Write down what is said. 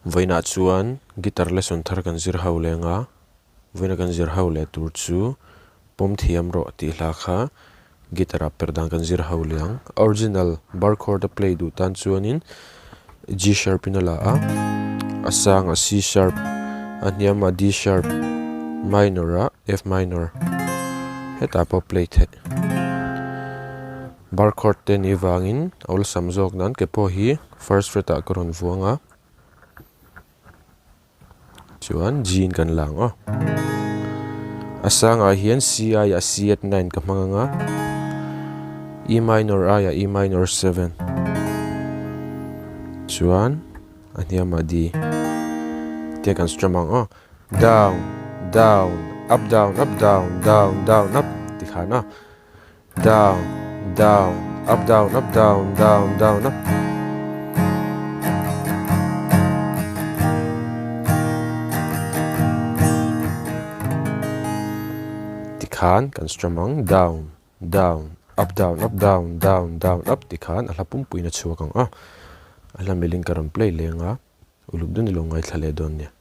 Vawiinah chuan guitar lesson thar kan zir ho leng a, vawiina kan zir ho leh tur chu pawm thiam rawh tih hla kha guitar ah perh dan kan zir ho leh ang. Original bar chord a play duh tan chuanin G sharp in a la a, a sang a C sharp, a hniam a D sharp, minor ah F minor hetah pawh play theih. Bar chord te nih vangin awlsam zawk nan ke pawh hi first fret ah ka rawn vuang a, chuan G in kan la ang aw. A sangah hian C aiah C at 9 ka hmang ang a, E minor aiah E minor 7 chuan a hniamah D tia kan strum ang aw. Down, down, up down, up down, down, down, up tikhan a. Down, down, up down, up down, down, down, up. Tikhan kan strum ang down, down, up down, up down, down, down, up tikhan a hla pumpuiin a chhuak ang a. A hla milin ka rawn play leng a, uluk deuhin i lo ngaithla leh dawn nia.